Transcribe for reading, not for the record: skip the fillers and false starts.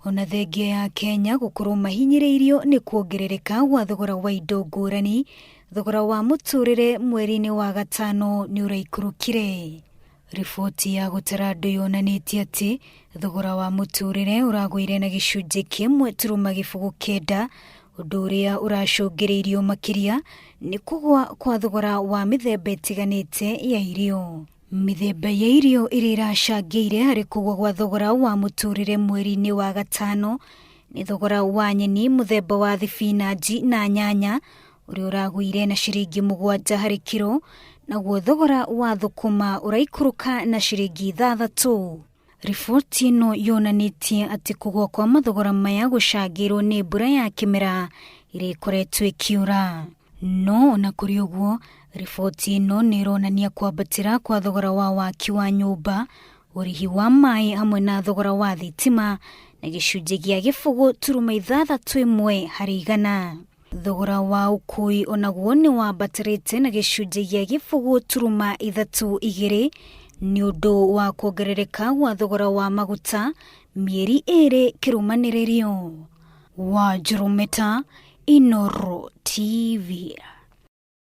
Ona thengia ya Kenya gũkorwo mahinyĩrĩirio nĩ kuongerereka gwa thogora wa indo ngũrani, thogora wa mũtũrĩre mweri-inĩ wa gatano nĩ ũraikũrũkire. Riboti ya gũtara andũ yonanĩtie atĩ thogora wa mũtũrĩre ũragũire na gĩcunjĩ kĩmwe turuma gĩbũgũ kenda, ũndũ ũrĩa ũracũngĩrĩirio makĩria nĩ kũgũa kwa thogora wa mĩthemba ĩtiganĩte ya irio. Mĩthemba ya irio ĩrĩa ĩracangĩire harĩ kũgũa gwa thogora wa mũtũrĩre mweri-inĩ wa gatano nĩ thogora wa nyeni mũthemba wa thibinanji na nyanya ũrĩa ũragũire na ciringi 7 harĩ kiro, naguo thogora wa thũkũma ũraikũrũka na ciringi 6. Riboti ĩno yonanĩtie atĩ kũgũa kwa mathogora maya gũcangĩirwo nĩ mbura ya kĩmera ĩrĩa ĩkoretwo ĩkiura. No ona kũrĩ ũguo, riboti ĩno nĩ ĩronania kwambatĩra kwa thogora wa waki wa nyũmba, ũrĩhi wa maĩ hamwe na thogora wa thitima na gĩcunjĩ gĩa 0.61 harĩ igana. Thogora wa ũkui onaguo nĩ wambatĩrĩte na gĩcunjĩ gĩa 0.32 nĩ ũndũ wa kuongerereka gwa thogora wa maguta mĩeri 2 kĩrũmanĩrĩrio. Wanjũrũ Meta, Inooro TV.